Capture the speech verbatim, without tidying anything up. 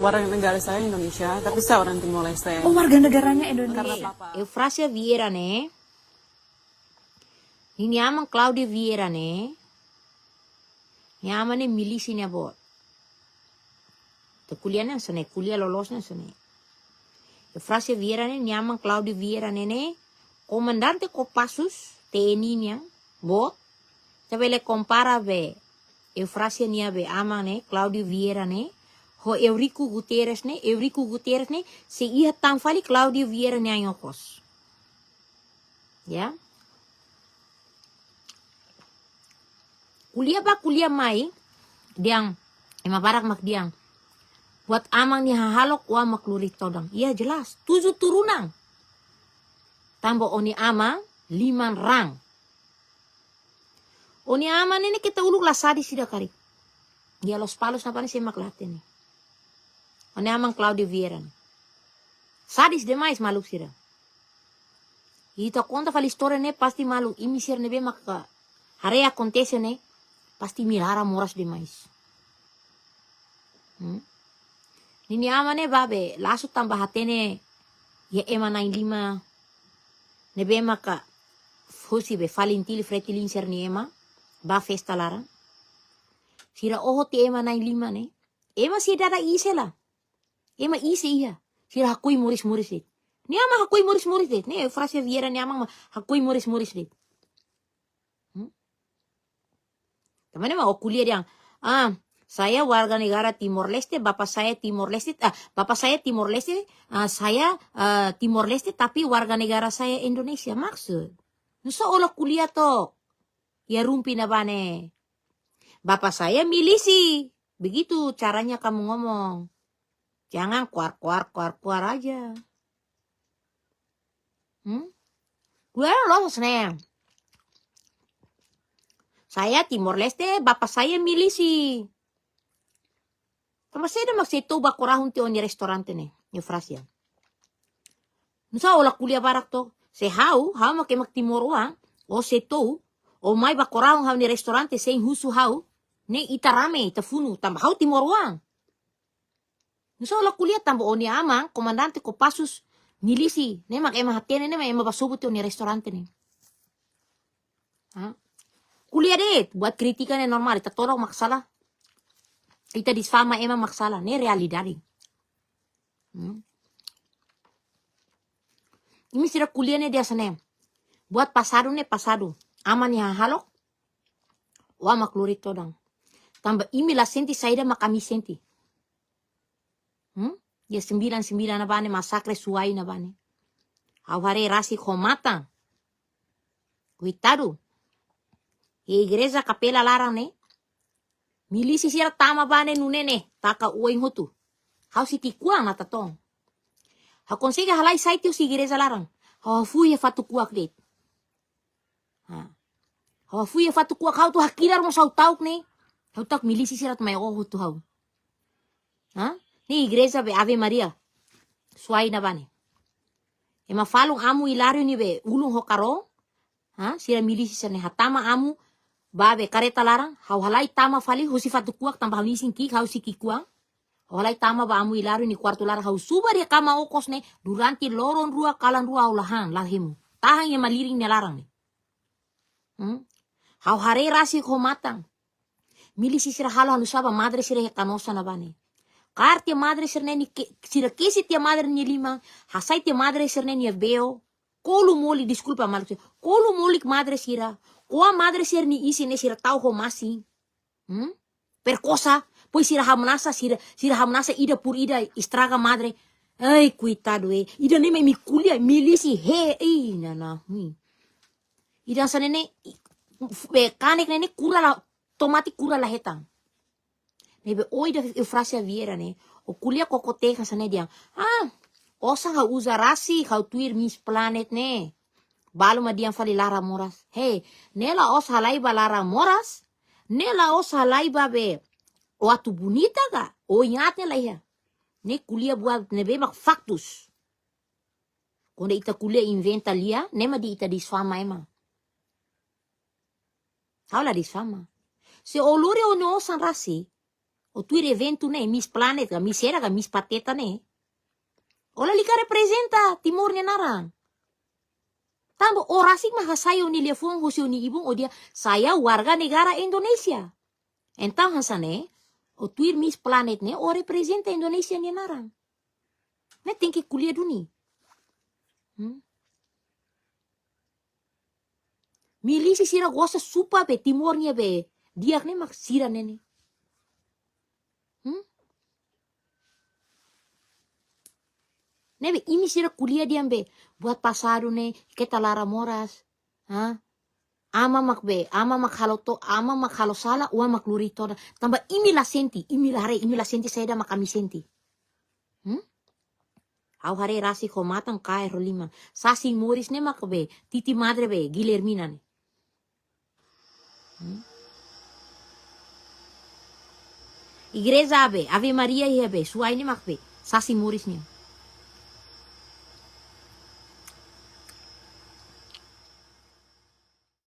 Warga negara saya Indonesia, tapi saya orang Timor Leste. Oh, warga negaranya Indonesia. Karena papa. Eufrasia Vieira ne'e, ninia aman Claudio Vieira ne'e, nia aman ne'e milísia nia boot. Ita ko'alia ne'e hanesan ne'e, ko'alia loloos ne'e hanesan ne'e. Eufrasia Vieira ne'e, nia aman Claudio Vieira ne'e ne'e, komandante Kopassus, T N I nian boot. Ita bele kompara be Eufrasia nia be aman ne'e, Claudio Vieira ne'e, ho Eurico Guterres ne'e, Eurico Guterres ne'e sei iha tan fali Claudio Vieira nia ain okos. Ya. Ko'alia bá ko'alia mai, dehan, ema barak mak dehan, buat aman nia hahalok, oan mak lori todan. Iya, jelas, tujuh turunan. Tanba ó-nia aman liman raan. Ó-nia aman ne'e ne'e keta uluk la sadis ida karik. Iha Lospalos ne'ebá ne'e sé mak la hatene. Ó-nia aman Claudio Vieira ne'e sadis demais, maluk sira. Ita konta fali istória ne'e pasti maluk, imi sira ne'ebé maka haree akontese ne'e, pasti imi laran moras demais. Hmm? Ninia aman ne'e bá be lasu tanba hatene iha ema na'in-lima ne'ebé maka husi be FALINTIL, FRETILIN sira-nia ema bá festa laran. Sira oho tiha ema na'in-lima ne'e. Ema sei dada iis hela. Ema iis sei iha. Sira hakoi moris-moris de'it. Nia aman hakoi moris-moris de'it. Ne'e Eufrasia Vieira nia aman mak hakoi moris-moris de'it. Hmm? Tanba ne'e mak ó ko'alia dehan, ah, saya warga negara Timor Leste, bapak saya Timor Leste, ah, bapak saya Timor Leste, ah, saya, ah, Timor Leste, tapi warga negara saya Indonesia. Maksud, nusá ó la ko'alia took iha Rumpi ne'ebá ne'e, bapak saya milisi. Begitu caranya kamu ngomong. Jangan koar-koar, koar-koar aja. Hmm? Ko'alia loloos ne'e. Saya Timor Leste, bapak saya milisi. Tanba saida mak sei to'o bá korahun tiha ó-nia restaurante ne'e, Eufrasia? Nusá ó la ko'alia barak took? Se ha'u, ha'u mak ema timoroan, ó sei to'o, ó mai bá korahun ha'u-nia restaurante sein husu ha'u, ne'e ita rame, ita funu, tanba ha'u timoroan. Nusá ó la ko'alia? Tanba ó-nia aman, komandante Kopassus, milisi, ne'e mak ema hatene, ne'e mak ema bá sobu tiha ó-nia restaurante ne'e. Ha? Ko'alia de'it, buat krítika ne'e normál, ita tolok mak sala. Ita difama ema mak sala, ne'e realidade. Hmm. Imi sira ko'alia ne'e dehan hanesan ne'e. Buat pasadu ne'e pasadu. Aman nia hahalok, oan mak lori todan. Tanba imi la sente saida mak ami sente. Hmm? Iha sembilan sembilan ne'ebá ne'e, masakre Suai ne'ebá ne'e. Ha'u haree rasik ho matan. Koitadu. Iha igreja kapela laran ne'e, milisi sira tama bá ne'e nune'e ne'e, taka oin hotu. Ha'u sei ki'ikoan ona to'o. Ha'u konsege halai sai tiha husi igreja laran. Ha'u fui iha fatuk kuak de'it. Ha. Ha'u fui iha fatuk kuak, ha'u atu hakilar mós ha'u ta'uk ne'e. Ha'u ta'uk milisi sira atu mai oho hotu ha'u. Ha? Ne'e igreja be Ave Maria. Suai ne'ebá ne'e. Ema falun Amu Hilário nia be ulun ho karón. Ha? Sira milisi sira-ne'e hatama Amu bá be kareta laran. Ha'u halai tama fali husi fatuk kuak tanba ha'u-nia isin ki'ik, ha'u sei ki'ikoan. Ha'u halai tama bá Amu Hilário nia kuartu laran, ha'u subar iha kama okos ne'e durante loron rua, kalan rua ha'u la han, la hemu. Tahan iha malirin nia laran ne'e. Hmm? Ha'u haree rasik ho matan. Milisi sira halo hanu'usá ba madre sira iha Canossa ne'ebá ne'e. Kaer tiha madre sira-ne'e nia ke-, sira kesi tiha madre nia liman, hasai tiha madre sira-ne'e nia beo. Kolu molik, deskulpa maluk sira. Kolu molik madre sira. Ko'a madre sira-nia isin ne'e sira tau ho masin. Hmm? Perkosa, depois sira hamnasa, sira, sira hamnasa ida por ida, estraga madre. Ai, koitadu, eh. Ida-ne'e mak imi ko'alia, milisi, he, ei, nana, hmm. Ida hanesan ne'e ne'e, i, f-, eh, kanek ne'e ne'e kura la, tomate kura la hetan. Ne'ebé ó ida Eufrasia Vieira ne'e, ó ko'alia koko te hanesan ne'e dehan. Ah, osan ha'u uza rasik, ha'u tuir Miss Planet ne'e. Balu mak dehan fali laran moras. He, ne'e la'ós halai ba laran moras. Ne'e la'ós halai ba be ó atu bonita ka, ó ingat ne'e la iha. Ne'e ko'alia buat ne'ebé mak faktus. Kuandu ita ko'alia inventa lia, ne'e mak dehan ita difama ema. Ha'u la difama. Se ó lori ó-nia osan rasik, O tuir eventu ne'e, Miss Planet ka, Miss Era ka, Miss Pateta ne'e, o lalika reprezenta Timor nia naran. Tanba o rasik mak hasai o-nia liafuan hosi o-nia ibun, o dehan: "Saya warga negara Indonesia." Entaun hanesan ne'e, o tuir Miss Planet ne'e o reprezenta Indonesia nia naran. Ne'e tenke ko'alia duni. Hmm? Milísia sira gosta supa be Timor nia be di'ak ne'e mak sira ne'e ne'e. Hmm? Ne'ebé imi sira ko'alia dehan be buat pasadu ne'e, keta laran moras. Ha? Aman mak be, aman mak halo to, aman mak halo sala, oan mak lori todan. Tanba imi la sente, imi la haree, imi la sente saida mak ami sente. Hmm? Ha'u haree rasik ho matan, kaer ho liman. Sasin moris ne'e mak be, Titi Madre be, Guilhermina ne'e. Hmm? Igreja be, Ave Maria iha be, Suai ne'e mak be, sasin moris nian.